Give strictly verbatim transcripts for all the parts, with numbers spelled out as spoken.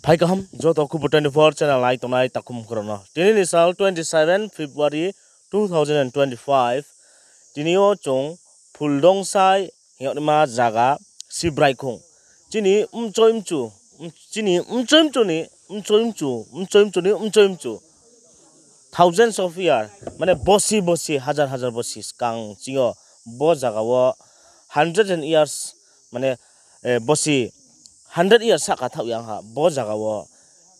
Phai kaham, joto Khubu twenty four channel nai tongnai takhum khorang no. Tini ni sal twenty seven February two thousand and twenty five. Tini yo chung Phuldongsai hing yagnaima zaga Sibraikhong. Chini mchoi mchu, chini mchoi mchu ni, mchoi mchu, mchoi mchu ni, mchoi mchu. Thousands of year, mane bosi bosi, hazar hazar bosi skang ching yo bo zaga wo hundred and years, mane, eh, bosi hundred years sahka thaoh ya ong ha, bo zaga wo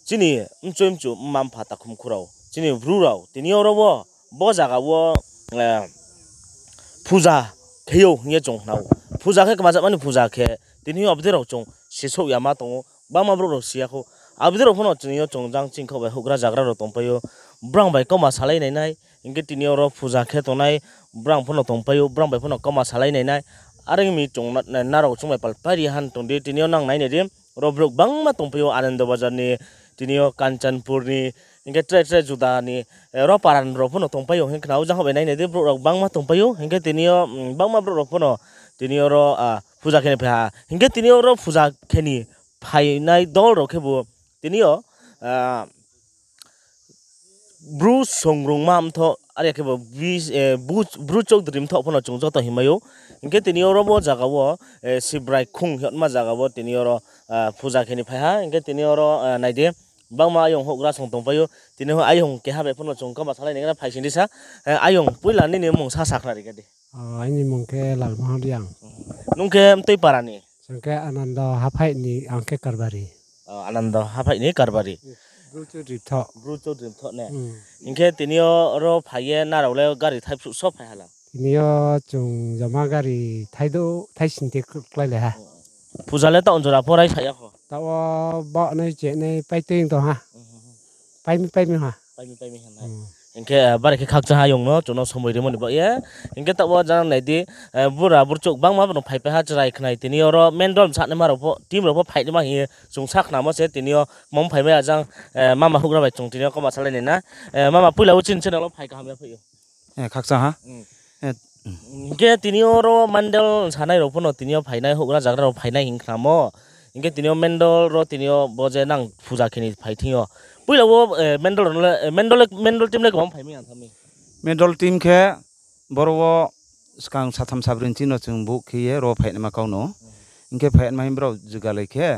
chini mchoi mchu mma mpha takhum khorang, chini bru rao, tini yo ro wo, bo zaga wo, eh, puja khe ou hing ye chung khna ou. Puja khe kma jama ni puja khe, tini yo abo dei rao chung sisouh yama tong ou, gbangma brouh rao si ya khou. Abo dei rao pho no tini yo chung jang chingkhaoh bai houhgra zagra rao tongpai ou, brang bai kauma salai nai nai, hing khe tini yo ro puja khe tongnai, brang pho no tongpai ou, brang bai pho no kauma salai nai nai. Are ong mi chung na, na, nrao chung bai pal pai ri han tong di, tini yo nang nai nai di. Ro brouh gbangma tongpai ou, Anando Bazar ni, tini yo Kanchanpur ni, hing khe tre tre juda ni, eh, ro paran rao pho no tongpai ou, hing khna ou jang houh bai nai nai di, brouh rao gbangma tongpai ou, hing khe tini yo, mm, gbangma brouh rao pho no, tini yo ro, ah, puja khe ni phai ha, hing khe tini yo ro puja khe ni phainai dol rao khebu, tini yo, ah, Bru songrungma mthoh, are khe bo bru, eh, bru, bru choudri mthoh pho no chung joto hingmai ou. Hing khe tini yo ro bo zaga wo, eh, Sibraikhong hing yagnaima zaga wo tini yo ro, ah, puja khe ni phai ha. Hing khe tini yo ro, ah, nai di, gbangma ayong houhgra song tongpai ou. Tini yo ayong keha bai pho no chung kauma salai nai na phai sing di sa. Eh, ayong, poila nini mmung sa sakhnari khe di. O, aini mmung khe Lalmohon Reang. Nung khe mtui para ni? Chung khe Anando Haphai ni, ang khe Karbari. O, Anando Haphai ni Karbari. Bru Choudri Mthoh. Bru Choudri Mthoh ne? Hmm. Hing khe tini yo ro phai ye nrao le gari thai phruh so phai ha la? Tini yo chung joma gari thai douh, thai sing te klái le ha. Puja le taoh jora pho rai sa ya kho? Taoh wo baoh nai chenai pai tui tong ha. Hmm, hmm, hmm. Pai mi, pai mi ha. Pai mi, pai mi ha nai. Hmm. Hing khe, eh, bari khe khakchang ha ayong no, chung no somoi rimo ni baoh ye. Hing khe taoh wo jang nai di, eh, bura burchouh gbangma bo no phaipai ha, chrai khnai. Tini yo ro mandal msanaima rao pho, team rao pho phainaima hing ye chung sakhnamo se, tini yo mom phaimai ya jang, eh, mama houhgra bai chung tini yo kauma salai nai na. Eh, mama, poila wo chini channel wo phai kaham ya phai ou. Eh, khakchang ha. Hmm. Eh, hmm. Hing khe tini yo ro mandal msanai rao pho no tini yo phainai, houhgra zagra rao phainai hing khnamo. Hing khe tini yo mandal ro tini yo bo je nang puja khe ni phai thing yo, poila wo, eh, mandal rao no le, eh, mandal le, mandal team le kbang phaimai ya tha mi? Mandal team khe boro wo skang satham sabroi ni chini no chung bouh khe ye ro phainaima kau no. Hing khe phainaima hing brao jugalai khe,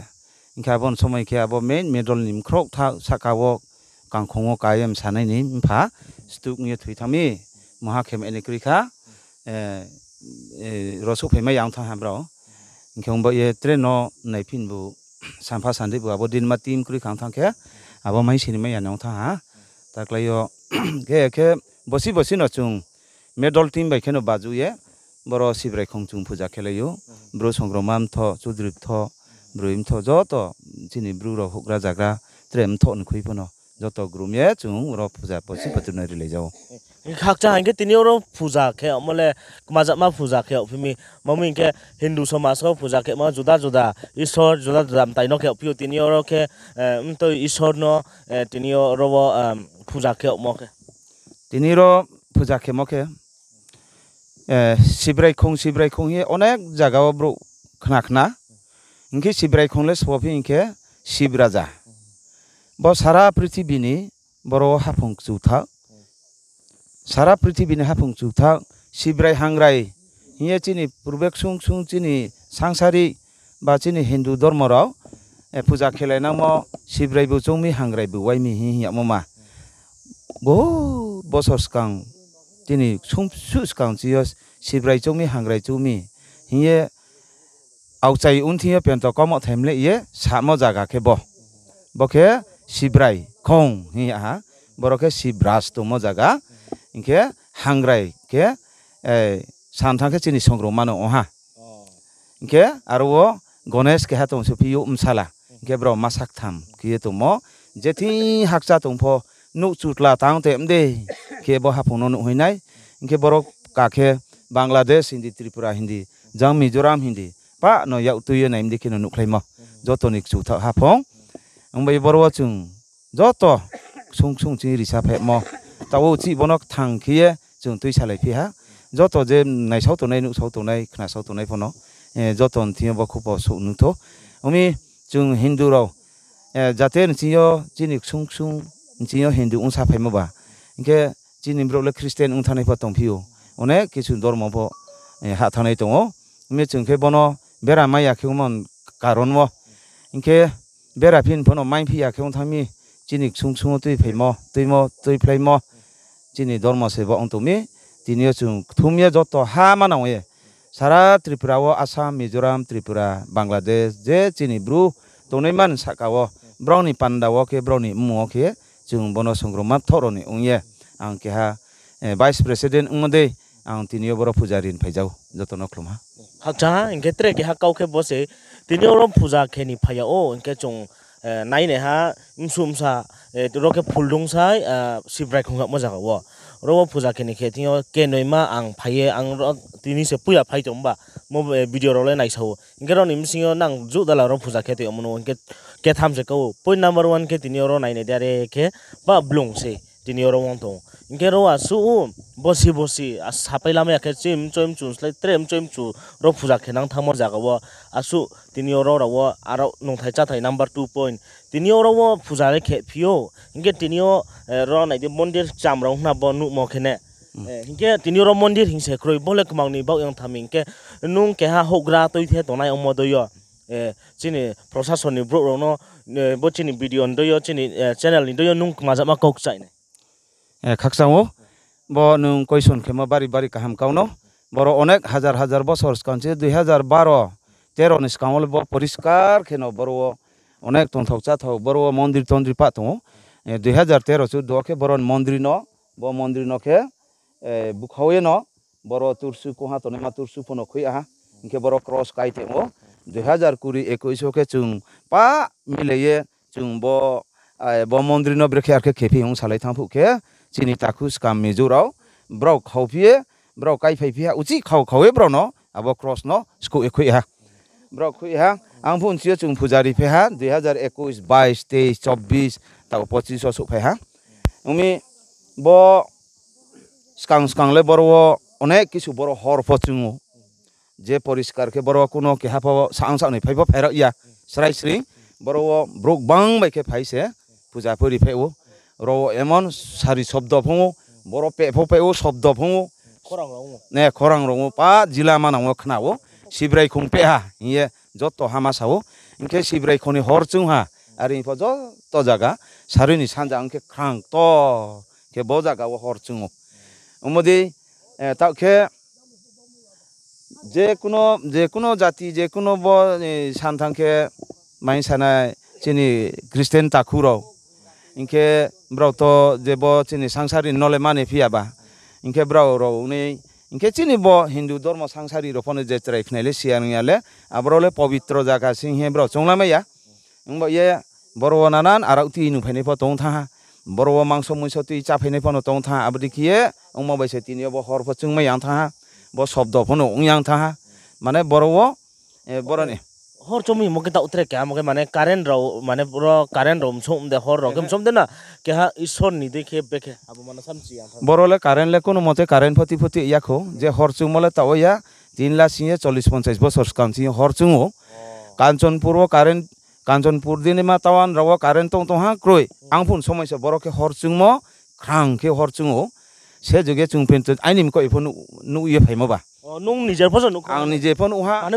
hing khe abo ni somoi khe abo main mandal ni mkhrouh tha sahka wo kangkhong wo ka ye msanai ni mpha stuk ong ye thoi thanng mi, mungha khe mai ni kroi kha, eh, eh, ro souhphaimai ya ong thanng ha brao. Hing khe ong ba ye tre no naiphin bu, sampha sandei bu abo dinma team kroi kha ong thanng khe, abo mai sini mai ya nai ong thanng ha. Taklái yo khe, khe bosi bosi no chung mandal team bai khe no baju ye, boro Sibraikhong chung puja khe lai ou. Bru songrungma mthoh, chudri mthoh, broi mthoh, joto chini bru rao houhgra zagra, tre mthoh ni khui pho no joto grum ye chung ro puja bosi patu no rilai ja ou. Khakchang ha, hing khe tini yo ro puja khe yagmo le kma jama puja khe yagphi mi? Mamo hing khe Hindu somaj wo puja khemo juda juda Isor, juda juda mtai no khe yagphi ou, tini yo ro khe, eh, mtoi Isor no, eh, tini yo ro wo, eh, puja khe yagmo khe? Tini ro puja khemo khe, eh, Sibraikhong, Sibraikhong hing ye onek zaga wo brouh khna khna. Hing khe Sibraikhong le sbo phi hing khe Sib Raja. Bo sara prithibi ni boro wo haphung kchu thaoh. Sara prithibi ni haphung kchu thaoh. Sibrai hangrai hing ye chini purbe ksung ksung chini sangsari ba chini Hindu dormo rao, eh, puja khelai nangmo Sibrai bu choung mi, hangrai bu wai mi hing yagmo ma. Bohut bosor skang, chini sungsuh skang chi yo Sibrai choung mi, hangrai choung mi hing ye aokchai ongthing yo pento kaumo thaimleh ye samo zaga khe bo. Bo khe Sibrai khong hing ya ha. Boro khe Sibraj tongmo zaga. Hing khe hangrai khe, eh, santha khe chini songrungma no ong ha. Hing khe aro wo Ganesh keha tong se phi ou bsala. Hing khe brao masa ktham khe ye tongmo. Je thing hakcha tong pho, nouh chutla tang te mdei khe bo haphung no nuhhoi nai. Hing khe boro ka khe Bangladesh hing di, Tripura hing di, jang Mizoram hing di, pah no yak tui ye nai mdei khe no nuhkhlaimo. Joto ni kchu thaoh haphung. Ong bai boro wo chung joto ksung ksung chini risa phaimo. Taoh wo uchih bo no kthang khe ye chung tuisalai phi ha. Joto je naisao tongnai, nuhsao tongnai, khnasao tongnai pho no, eh, joto ni thing yo bo khupo souh nung thou. Ong mi chung Hindu rao jate nching yo chini ksung ksung nching yo Hindu ongsa phaimo ba. Hing khe chini brouh le Christian ong thanngnai pho tongphi ou. Onek kisu dormo pho hah thanngnai tong ou. Hing mi chung khe bono bera mai ya khe ongmo karon wo. Hing khe bera phin pho no maiphi ya khe ong thanng mi, chini ksung ksung wo tuiphaimo, tuimo, tuiphlaimo, chini dormo se bo ong tong mi. Tini yo chung kthum ye joto ha manang ye, sara Tripura wo, Assam, Mizoram, Tripura, Bangladesh, je chini Bru tongnaima ni sahka wo, brao ni panda wo khe, brao ni mmung wo khe, chung bono songrongma thoh rao ni ong ye, ang keha vice president ongmo dei, ang tini yo boro puja ri ni phaijao, joto no khlum ha. Khakchang ha, hing khe tre keha kau khe bo se, tini yo ro puja khe ni phai yag ou, hing khe chung nai nai ha, bsuh bsa, ro khe phul dung sai, Sibrai khong yagmo zaga wo. Ro wo puja khe ni khe tini yo kenoima ang phai ye, ang ro tini se puya phai tong ba, mo video rao le naisa ou. Hing khe ro ni bsing yo nang juh dala ro puja khe tong yagmo no, hing khe ketham se kau ou. Point number one khe tini yo ro nai nai di are khe, ba blung se tini yo ro ong tong ou. Hing khe ro asuh ou, bosi bosi, a sapai lama ya khe chim choi mchu slái tre mchoi mchu ro puja khe nang thanngmo zaga wo. Asuh tini yo ro rao wo aro nungthai cháthai number two point. Tini yo ro wo puja le khe phi ou. Hing khe tini yo, ro nai di mondir cham rao hna bo nuhmo khe ne. Hing khe tini yo ro mondir hing se kroi, bo le kmang ni baoh yang tha mi hing khe nung keha houhgra tuithe tongnai ongmo dei yo. Chini prosason ni brouh rao no, bo chini video ni dei yo, chini channel ni dei yo nung kmajama kau kchai nai. Khakchang ou, bo nung question khemo bari bari kaham kau no. Boro onek hajar hajar bosor skang se dui hajar baro tero ni skang wo le bo poriskar khe no boro wo onek tongthao cháthao boro wo mondir tondri pah tong ou. Dui hajar tero chuddo khe boro ni mondir no, bo mondir no khe bukhao ye no boro tursu koha tongnaima tursu pho no khui ha. Hing khe boro cross kai tong ou. Dui hajar kuri ekuis wo khe chung pah mile ye chung bo, bo mondir no brekhe ar khe khephi ong salai thanng phuh khe chini takhu skam Mizo rao brao khaophi ye, brao kaiphai phi ha, uchih khao khao ye brao no abo cross no skouh ye khui ha. Brao khui ha, ang phuh nchi yo chung puja ri phai ha, dui hajar ekuis, bais, teis, chobbish, tao pochis wo souhphai ha. Ong mi bo skang skang le boro wo onek kisu boro hor pho chung ou. Je poriskar khe boro wo kuno keha pho saang saoh ni phai pho phairao ya, srai sri. Boro wo brouh gbang bai khe phai se puja pho ri phai ou. Ro wo emon sari sobdo phung ou, boro peh pho peh ou, sobdo phung ou. Khorang rao ou, pa jila manang wo khna ou, Sibrai khong peh ha hing ye joto ha ma sa ou. Hing khe Sibrai khong ni hor chung ha, are pho joto zaga, sari ni sanja ong khe khrang ktor khe bo zaga wo hor chung ou. Ongmo dei, taoh khe je kuno, je kuno jati, je kuno bo, san thanng khe mai sanai chini Christian takhu rao. Hing khe brao to je bo chini sangsari no le mani phi ya ba. Hing khe brao rao ni, hing khe chini bo Hindu dormo sangsari rao pho no je chrai khnai le siya nung ya le, aboro le pobitro zaga sing hing ye brao choungla mai ya. Ongba ye boro wo nanan arao tui nung phainai pho tong thanng ha. Boro wo mangso muiso tui chá phainai pho no tong thanng ha. Abo dei khe ye ongmo bai se tini yo bo hor pho chung mai yang thanng ha. Bo sobdo pho no ong yang thanng ha. Mane boro wo, boro ni hor chung mi mo khe taoh tre keha mo khe mane current rao, mane boro current rao msong de hor rao khe msong de na, keha Isor ni dei khe bekhe abo mano samchi yang thanng. Boro le current le kuno mote current photi photi ya khou, je hor chungmo le taoh ya, tin la sing ye চল্লিশ পঞ্চাশ bosor skang sing ye hor chung ou. Kanchanpur wo current, Kanchanpur dei ni ma town rao wo current tong tong ha kroi. Ang phun somoi se boro khe hor chungmo, khrang khe hor chung ou. Se juge chung phin to aini mkoih pho nuh ye phaimo ba. Ang nije pho nuh ha.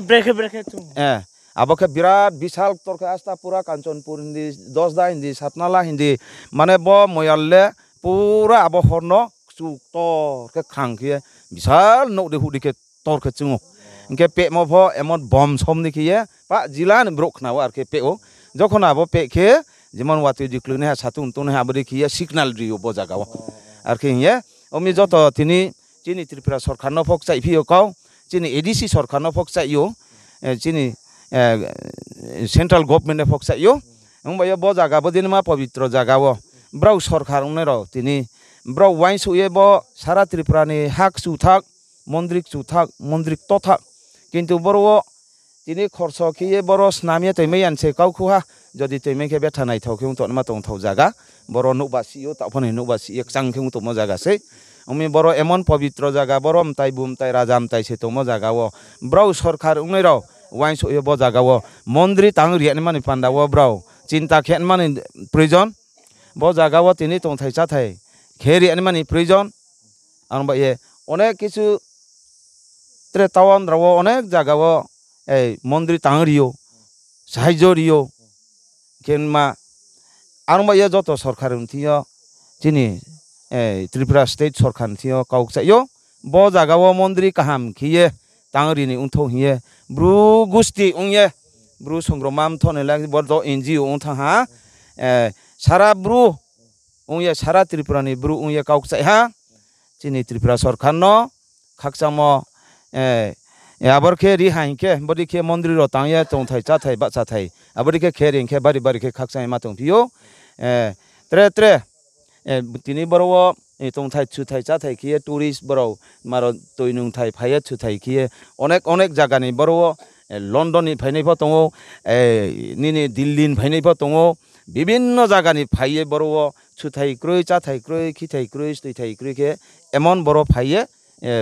Abo khe birat bisal ktor khe asta pura Kanchanpur hindi, Dosda hindi, Satnala hindi. Mane bo moyal le pura abo hor no kchu ktor khe khrang khe ye bisal nouh dei huh dei khe ktor khe chung ou. Hing khe pehmo pho emon bom som dei khe ye pa jila ni brouh khna wo ar khe peh ou. Jokhon abo peh khe jemon watoi di kloi nai ha, satung tongnai ha, abo dei khe ye signal ri ou bo zaga wo. Ar khe hing ye, ong mi joto tini chini Tripura sorkar no pho kchaih phi ou kau, chini A D C sorkar no pho kchaih ou, chini central government no pho kchaih ou. Ongba ye bo zaga bo dei ni ma pobitro zaga wo brao sorkar ongnai rao tini brao uaingsouh ye bo sara Tripura ni ha kchu thak, mondri kchu thak, mondri kto thak. Kintu boro wo tini khorso khe ye boro snam ye toimai ya se kau khu ha. Jodi toimai khe betha naithao khe ong tongnaima tongthao zaga. Boro nouhba sih ou, taoh pho ni nouhba sih ye kchang khe ong tongmo zaga sei. Ong mi boro emon pobitro zaga, boro mtai bu mtai raja mtai se tongmo zaga wo brao sorkar ongnai rao uaingsouh ye bo zaga wo mondri tang ri ya naima ni panda wo brao chinta khe nmani proyojon. Bo zaga wo tini tongthai cháthai khe ri nmani proyojon. Ang bai ye onek kisu tre town rao wo onek zaga wo mondri tang ri ou, sahaijo ri ou. Khe ma, ang bai ye joto sorkar ni thing yo, chini Tripura state sorkar ni thing yo kau kchaih ou. Bo zaga wo mondri kaham khe ye tang ri ni ongthou hing ye, Bru gusti ong ye, Bru songrongma mthoh ni lai bo do N G O ong thanng ha, sara Bru ong ye, sara Tripura ni Bru ong ye kau kchaih ha. Chini Tripura sorkar no khakchangmo, abor khe ri ha hing khe, bodei khe mondri rao tang ye tongthai cháthai bahchathai abo dei khe khe ri hing khe bari bari khe khakchang ye ma tongphi ou. Tre tre tini boro wo tongthai chuthai cháthai khe ye tourist brao maro toi nungthai phai ye chuthai khe ye onek onek zaga ni boro wo, London ni phainai pho tong ou, nini Delhi ni phainai pho tong ou, bibinno zaga ni phai ye boro wo chuthai kroi, cháthai kroi, khithai kroi, stoithai kroi khe emon boro phai ye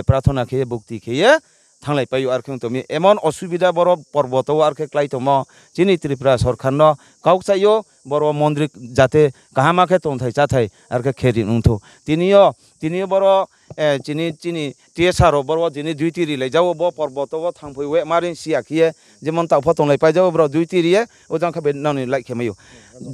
prathona khe ye, bukti khe ye thanglaipai ou. Ar khe ong tong mi emon osubida boro porboto wo ar khe klái tongmo, chini Tripura sorkar no kau kchaih ou, boro wo mondri jate kaham khe tongthai cháthai ar khe khe ri ongthou. Tini yo, tini yo boro chini, chini T S R rao boro wo tini duty rilai ja ou, bo porboto wo thangphoi weh mari si ya khe ye, jemon taoh pho tonglaipai ja ou, brao duty ri ye ojang khe bai nang ni like khe mai ou.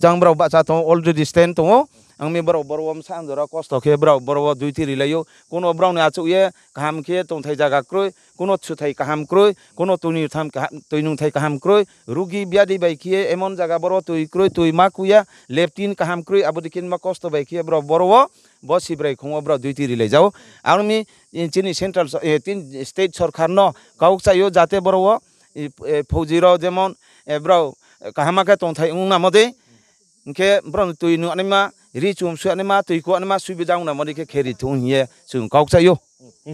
Jang brao bahcha tong ou, already stand tong ou. Ang mi brao boro wo bsa jora kosto khe brao boro wo duty rilai ou. Kuno brao ni achouh ye kaham khe tongthai zaga kroi, kuno chuthai kaham kroi, kuno toi nungthai kaham kroi, rugi biadi bai khe ye emon zaga boro wo toi kroi, toi ma ku ya, latrine kaham kroi, abo dei khe nma kosto bai khe ye brao boro wo, bo Sibrai khong wo brao duty rilai ja ou. Ang mi chini central, state sorkar no kau kchaih ou jate boro wo phouji rao jemon brao kaham khe tongthai ong namo dei, hing khe brao ni toi nung anaima, ri chum su anaima, toi ku anaima subida ong namo dei khe khe ri thou hing ye chung kau kchaih ou.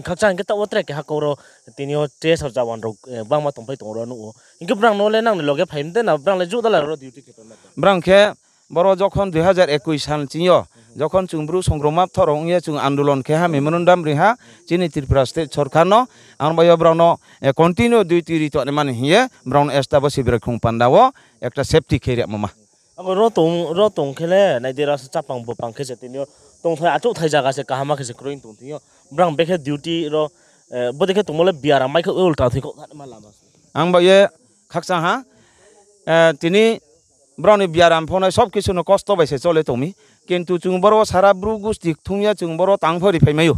Khakchang hing khe taoh wo tre keha kau rao tini yo T S R jawan rao gbangma tongpai tong rao nuh ou. Hing khe brang no le nang ni loge phai mi de na, brang le juh dala rao duty khe tong na? Brang khe boro jokhon dui hazar ekush sal ching yo, jokhon chung Bru songrongma mthoh rao ong ye chung andolon khe ha, memorandum ri ha chini Tripura state sorkar no, ang bai yo brao no continue duty ri tong nai mani hing ye brao no esta bo Sibrai khong panda wo ekta safety khe ri yagmo ma. Abo ro tong, ro tong khe le nai di, ro se chápang bupang khe se tini yo tongthai achouhthai zaga se kaham khe se kroi tong thing yo. Brang bekhe duty rao, bodei khe tongmo le biaram mai khe ulta thoi kho thanma lama se. Ang bai ye khakchang ha, tini brao ni biaram pho nai sob kisu no kosto bai se chole tong mi. Kintu chung boro wo sara Bru gusti kthung ye chung boro tang pho ri phai mai ou.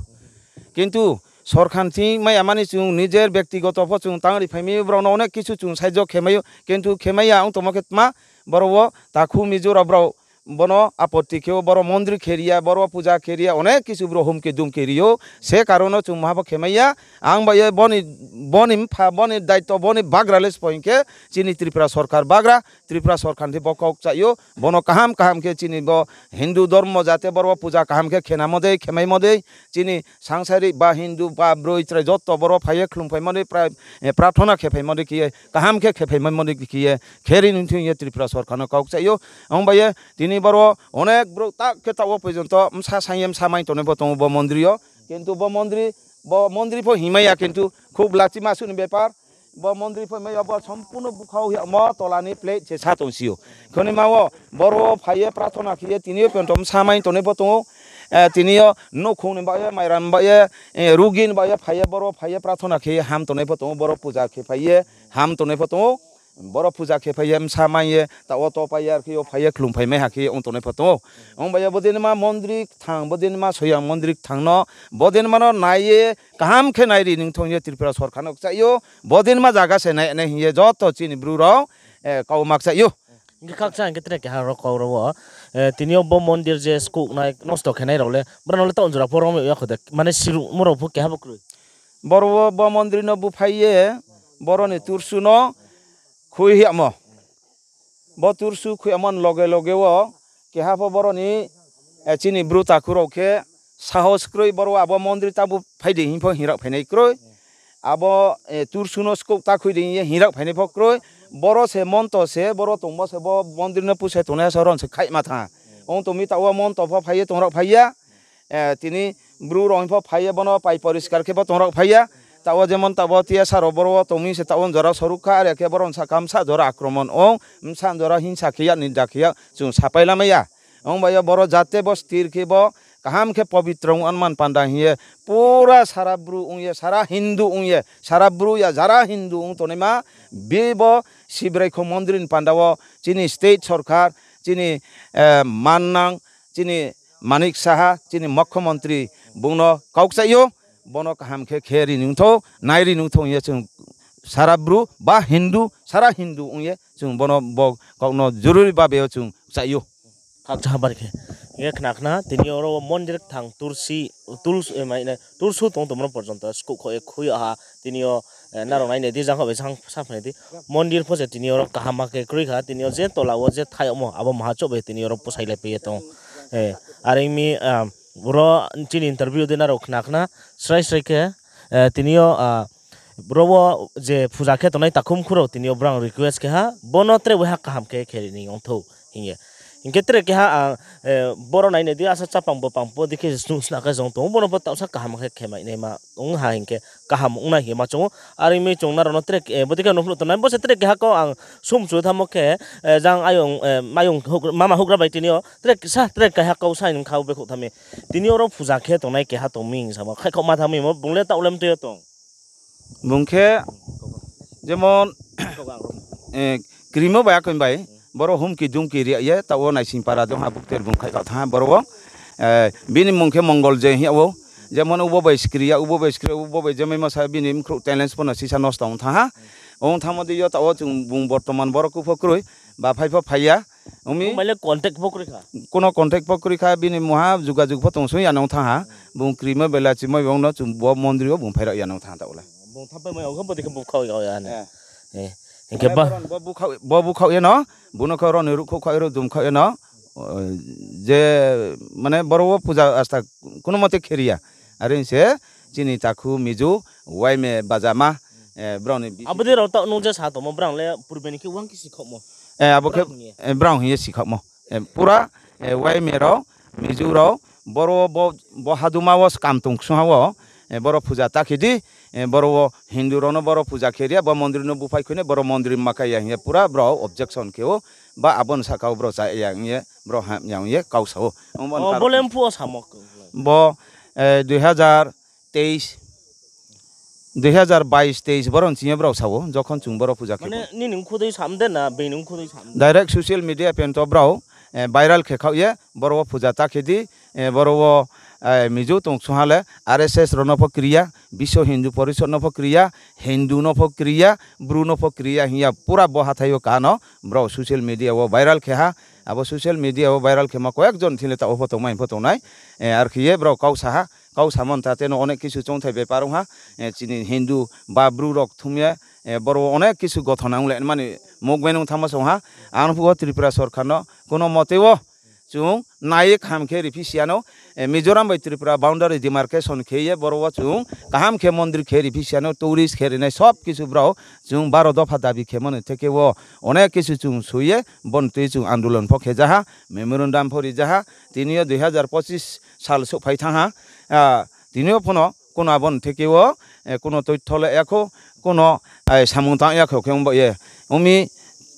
Kintu sorkar ni thing mai ya mani chung nijer bektigoto pho chung tang ri phai mai ou, brao no onek kisu chung saijo khe mai ou, kintu khe mai ya ong tongmo khe tma, boro wo takhu mijo rao brao bono apotti khe ou, boro mondri khe ri ya, boro wo puja khe ri ya, onek kisu brao humki dumki ri ou, se karon no chung maha pho khe mai ya. Ang bai ye bo ni mpha, bo ni daito, bo ni bagra le spo hing khe chini Tripura sorkar bagra, Tripura sorkar ni thing bo kau kchaih ou, bono kaham kaham khe chini bo Hindu dormo jate boro wo puja kaham khe khenamo dei, khemaimo dei, chini sangsari ba Hindu ba broi chrai joto boro phai ye khlum phaimo dei, prathona khe phaimo dei khe ye, kaham khe khe phaimo dei khe ye, khe ri ni thing ye Tripura sorkar no kau kchaih ou. Ang bai ye tini boro onek brouh tak khe taoh wo porjonto bsa saing ye bsa mai tongnai pho tong ou bo mondri yo. Kintu bo mondri, bo mondri pho hingmai ya, kintu khub lachima suh ni bepar. Bo mondri pho hingmai ya, bo sompurno búkhau yagmo tola ni plate se sa tong si ou. Khonima wo boro wo phai ye prathona khe ye tini yo porjonto bsa mai tongnai pho tong ou. Tini yo nouhkhong ni baoh ye, mairam baoh ye, rugi ni baoh ye phai ye, boro phai ye prathona khe ye ham tongnai pho tong ou, boro puja khe phai ye ham tongnai pho tong ou. Boro puja khe phai ye bsa mai ye taoh wo to pai ye ar khe yo phai ye khlum phai mai ha khe ye ong tongnai pho tong ou. Ong bai ye bodei nima mondri kthang, bodei nima soyang mondri kthang no, bodei nima no nai ye kaham khe nai ri ni thong ye Tripura sorkar no kchaih ou. Bodei nima zaga se nai nai hing ye joto chini Bru rao kau ma kchaih ou. Hing khe khakchang hing khe tre keha rao kau rao wo, tini yo bo mondir je skouhnai nosto khenai rao le, brao no le taoh jora pho rom ya kho de, mane siruhmo rao pho keha bo kroi. Boro wo bo mondri no buphai ye, boro ni tursu no khui yagmo. Bo tursu khui yagmo ni loge loge wo keha pho boro ni, chini Bru takhu rao khe sahos kroi, boro wo abo mondri ta buphai di hing pho hingrag phainai kroi. Abo tursu no skouh ta khui di hing ye hingrag phainai pho kroi. Boro se monto se, boro tongmo se bo mondri no pusai tongnai ha se ron se khaihma thanng ha. Ong tong mi taoh wo monto pho phai ye tongrag phai ya. Tini Bru rao hing pho phai ye bono pai poriskar khe pho tongrag phai ya. Taoh wo jemon taoh wo T S R rao boro wo tongmi se taoh wo jora soruk kha, are khe boro bsa kha bsa jora akromon ong, bsa jora hingsa khe ya, ninda khe ya, chung sapai lamai ya. Ong bai yo boro jate bo sthir khe bo kaham khe pobitro ong anman panda hing ye, pura sara Bru ong ye, sara Hindu ong ye, sara Bru ya jara Hindu ong tongnaima, bi bo Sibrai kho mondri ni panda wo chini state sorkar, chini, eh, mannang, chini Manik Saha, chini mukhyamantri, bung no kau kchaih ou, bono kaham khe khe ri nung thou, nai ri nung thou hing ye chung sara Bru ba Hindu, sara Hindu ong ye chung bono bo kau no joruri babe yo chung kchaih ou. Khakchang ha bari khe. Hing khe khna khna, tini yo oro wo mondir kthang tulsi, tuls-, eh, mai nai, tulsu tong tongmo no porjonto skouh kho ye khui yag ha, tini yo, eh, nrao nai nai di, jang kho bai sang sa phai nai di. Mondir pho se tini yo oro kaham khe kroi kha, tini yo je tola wo je thai yagmo, abo maha chouh bai tini yo oro posailai pai ye tong. Eh, are ong mi, ah, oro chini interview de nrao khna khna, srai srai khe, eh, tini yo, ah, boro wo je puja khe tongnai takhum khurao tini yo brang request khe ha, bono tre waiha kaham khe khe ri ni ong thou hing ye. Hing khe tre keha ang, eh, boro nai nai di, asa chapang bopang pho di khe snu sna khe jong tong ou, bono pho taohsa kaham khe khe mai naima ong ha hing khe kaham ong nai hing ye ma chung ou. Are ong mi chung nrao no tre, eh, bo di khe nuhnuh tongnai, bo se tre keha kau ang sumchu thamo khe, eh, jang ayong, eh, mayong houh-, mama houhgra bai tini yo tre sa, tre keha kau sa hing kha bekhouh tha mi. Tini oro puja khe tongnai keha tong mi hing samo, khaihkhouh ma tha mi mo, bung le taoh le mtui yo tong. Bung khe, jemon, eh, krimo bai akoi bai, boro humki dumki ri ye, taoh wo naising para dong ha, bukter bung khaihkhouh tha ha, boro wo, eh, bini mung khe Mongol je hing yag ou, jemon ubo bai skri ya, ubo bai skri ya, ubo bai jemaimo sa bini mkhrouh talents pho no sisa nosto ong tha ha. Ong thamo di yo taoh wo chung bung bortoman boro ku pho kroi, ba phai pho phai ya. Ong mi, bung bai le contact pho kroi kha. Kuno contact pho kroi kha, bini mungha jugajug pho tong sung ya nung tha ha. Bung krimo bai lachimo bai ong no chung bo mondri wo bung phai rao ya nung tha ha taoh le. Bung thapai mai ong khe bo di khe bukhaoh ya ya ni. Eh. Eh, hing khe ba, bo bukhaoh, bo bukhaoh ye no, bung no khe oro ni ruhkhouh khaoh ye, ro dum khaoh ye no, o, je, mane boro wo puja asta kuno mote khe ri ya. Are hing se chini takhu Mizu, Waime Bajama, eh, brao ni bisi abo di rao taoh nung je sa tongmo, brang le purbe ni khe wang khe sikhaohmo. Eh, abo khe, brang hing ye, eh, brang hing ye sikhaohmo. Eh, pura, eh, Waime rao, Mizu rao, boro wo bo, bo haduma wo skam tong ksung ha wo, eh, boro puja ta khe di, eh, boro wo Hindu rao no boro puja khe ri ya, bo mondri no buphai khui nai, boro mondri ma kai ya hing ye pura brao objection khe ou, ba abo ni sahka wo brao chá ya hing ye, brao ham ya hing ye kau sa ou. Ong bo ni karon bo le mphuh wo samo. Bo, eh, dui hazar teis, dui hazar bais teis boro ni ching yo brao sa ou, jokhon chung boro puja khe. Mane, nini mkhu dei sam de na, being ni mkhu dei sam de? Direct social media pento brao, eh, viral khe khaoh ye, boro wo puja ta khe di, eh, boro wo, eh, Mizu tong ksung ha le, R S S rao no pho kri ya, Biswa Hindu Porishod no pho kri ya, Hindu no pho kri ya, Bru no pho kri ya hing ya, pura bo hathái yo ka no, brao social media wo viral khe ha, abo social media wo viral khe ma koyek jon thing le taoh wo pho tongmai pho tongnai, eh, ar khe ye brao kau sa ha, kau samo ni ta te no onek kisu choungthai bepar ong ha, eh, chini Hindu ba Bru rao kthum ye, eh, boro wo onek kisu gothona ong le mani movement ong thangmo song ha, ang phuh wo Tripura sorkar no kuno mote wo chung nai ye kaham khe riphi si ya no, eh, Mizoram bai Tripura boundary demarcation khe ye boro wo chung kaham khe mondri khe riphi si ya no, tourist khe rinai sob kisu brao chung baro dopha dabi khemo ni theke wo onek kisu chung soi ye, bo ni tui chung andolon pho khe ja ha, memorandum pho ri ja ha, tini yo dui hazar pochis sal souhphai thanng ha, ah, tini yo pho no kuno abo ni theke wo, eh, kuno toitho le ya khou, kuno, eh, samung tang ya khou khe ong ba ye. Ong mi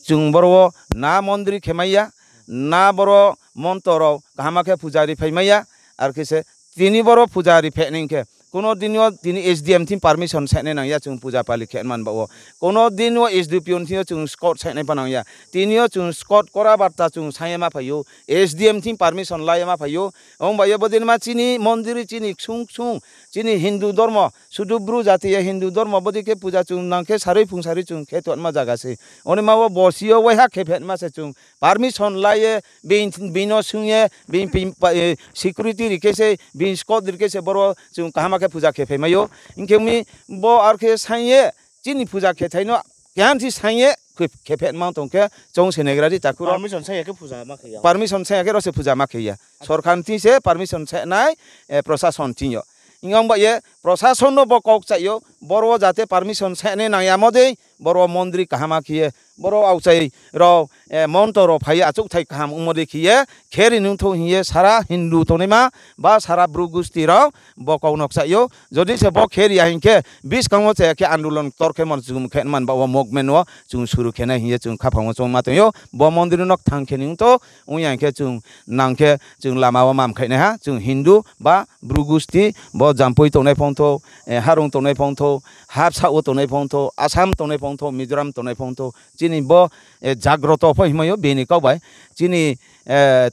chung boro wo na mondri khe mai ya, na boro monto rao kaham khe puja riphai mai ya, ar khe se tini boro puja riphai nai khe, kuno din yo tini S D M thing permission sainai nang ya chung puja pali khe man ba wo. Kuno din yo S D P O thing yo chung escort sainai pho nang ya. Tini yo chung escort kora barta chung saing ye ma phai ou, S D M thing permission la ye ma phai ou. Ong ba ye bo din ma chini mondri, chini ksung ksung, chini Hindu dormo, sudu Bru jati ya Hindu dormo, bo di khe puja chung nang khe sarui phung sarui chung khe tongma zaga se. Oni ma wo bosi yo waiha khe phetma se chung permission la ye, being, being no sung ye, being pin pa, eh, security ri khe se, being escort ri khe se, boro chung kaham khe puja khe phai mai ou. Hing khe mi bo ar khe saing ye, chini puja khe thai no, keha ni saing ye, khe, khe phetma tong khe, chung se negra di takhu rao. Permission saing ya khe puja ma khe ya. Permission saing ya khe ro se puja ma khe ya. Sorkar ni thing se permission sainai, eh, prosason thing yo. Hing ong ba ye, prosason no bo kau kchaih ou, Boro wo jate permission sainai nang yamo dei, boro wo mondri kaham khe ye, boro aokchai rao, monto rao phai ye achouhthai kaham ongmo dei khe ye, kheri nung thou hing ye sara Hindu tongnaima, ba sara Bru gusti rao, bo kau no kchaih ou. Jodi se bo kheri ya hing khe, buskang wo chaya khe andolon ktor khe mo chung khe man ba wo movement wo chung suru khe nai hing ye chung khaphang wo choungma tong ou. Bo mondri no kthang khe nung thou, ong ya hing khe chung nang khe chung lama wo mam khaih nai ha, chung Hindu ba Bru gusti, bo Jampui tongnai phongthou, Harung tongnai phongthou, Hapsa wo tongnai phongthou, Assam tongnai phongthou, Mizoram tongnai phongthou, chini bo, jagroto pho hingmai ou bini kau bai, chini,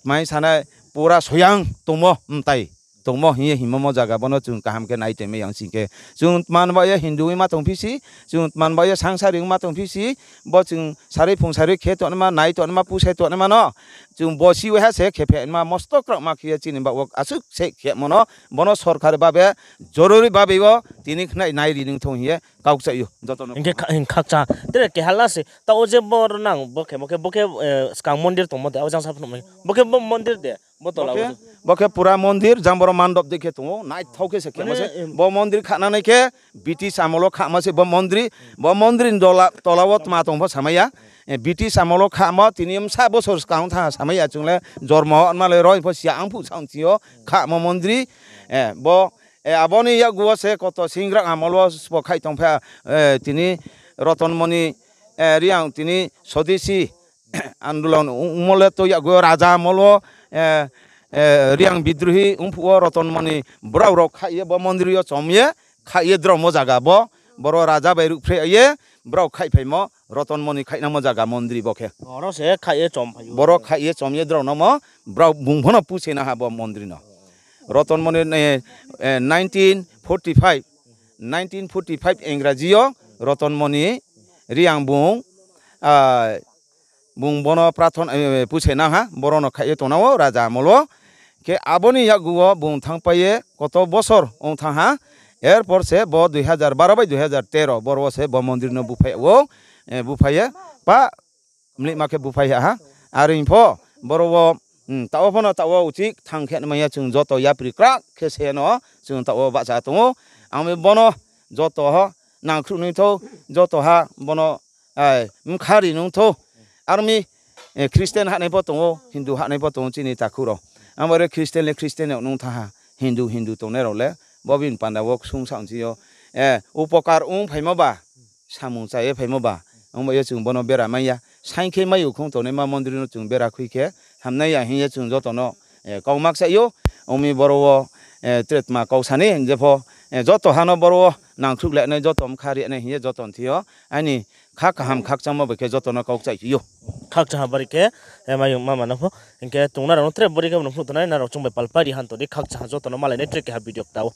tmai sanai pura soyang tongmo, mtai tongmo hing ye hingmo mo zaga bo no chung kaham khe nai tongmai yang sing khe. Chung tman ba ye Hindu ongma tongphi si, chung tman ba ye sangsari ongma tongphi si, bo chung sarui phung sarui khe tongnaima, nai tongnaima, pusai tongnaima no. Chung bosi waiha se khe phaima mosto kraohma khe ye chini baoh wo asuh se khemo no, bo no sorkari babe, joruri babe wo tini khnai nai ri nung thou hing ye kau kchaih ou. Joto no hing khe kha-, hing khakchang. Tre keha la se, taoh wo je bo nang, bo khe, bo khe, bo khe, skang mondir tongmo de, abo jang sa phnuh mai. Bo khe bo mondir de, bo tola wo. Bo khe pura mondir, jang boro mandop dei khe tong ou, naithao khe se khemo se. Bo mondir khananai khe, British amol wo khama se bo mondri, bo mondri ni dola, tola wo tma tong pho samai ya. British amol wo khamo tini bsa bosor skang thanng ha samai ya chung le jormo ma le roi pho siya ang phuh saong ching yo khamo mondri. Bo, abo ni yakgu wo se koto Singrak amol wo sbo khaih tong pha, tini Rotonmoni, Reang tini Sodesi andolon ongmo le to yakgu wo raja amol wo, Reang bidrohi ongphuh wo Rotonmoni brao rao khaih ye bo mondri yo chom ye, khaih ye dromo zaga bo, boro raja bai ruhphreh ye, brao khaihphaimo Rotonmoni khaihnamo zaga mondri bo khe. Boro khaih ye chom ye drao nomo, brao bung pho no puse na ha bo mondri no. Rotonmoni, nineteen forty five, nineteen forty five Engraji yo Rotonmoni Reang bung, bung bo no prathona, puse na ha, boro no khaih ye tongnang ou raja amol wo. Khe abo ni yakgu wo bung thanngpai ye koto bosor ong thanng ha, erpor se bo dui hazar baro bai dui hazar tero boro wo se bo mondri no buphai ou, buphai ye pa mlihma khe buphai ha ha. Are pho boro wo, taoh wo pho no taoh wo uchih thanng khe mai ya chung joto yapri krak khe se no chung taoh wo bahcha tong ou. Ang bo no joto ho nangkhruh nung thou, joto ha bo no, mkha ri nung thou. Aro mi, Christian hahnai pho tong ou, Hindu hahnai pho tong ou chini takhu rao. Ang bo re Christian le Christian yag nung thanng ha, Hindu Hindu tongnai rao le, bo bini panda wo ksung saong ching yo, upokar ongphaimo ba, samung cha ye phaimo ba, ong bai ye chung bo no bera mai ya. Saing khe mai ukhong tongnaima mondri no chung bera khui khe hamnai ya hing ye chung joto no, kau ma kchaih ou. Ong mi boro wo, tre tma kau sa ni, jepho, joto ha no boro wo nangkhruh le nai, joto mkha ri nai hing ye joto ni thing yo aini kha kaham khakchangmo bai khe joto no kau kchaih ou. Khakchang ha bari khe, mayung mama no pho. Hing khe chung nrao no tre bari khe bo no phnuh tongnai, nrao chung bai palpai ri han tong di, khakchang ha joto no malai nai tre keha video kta ou.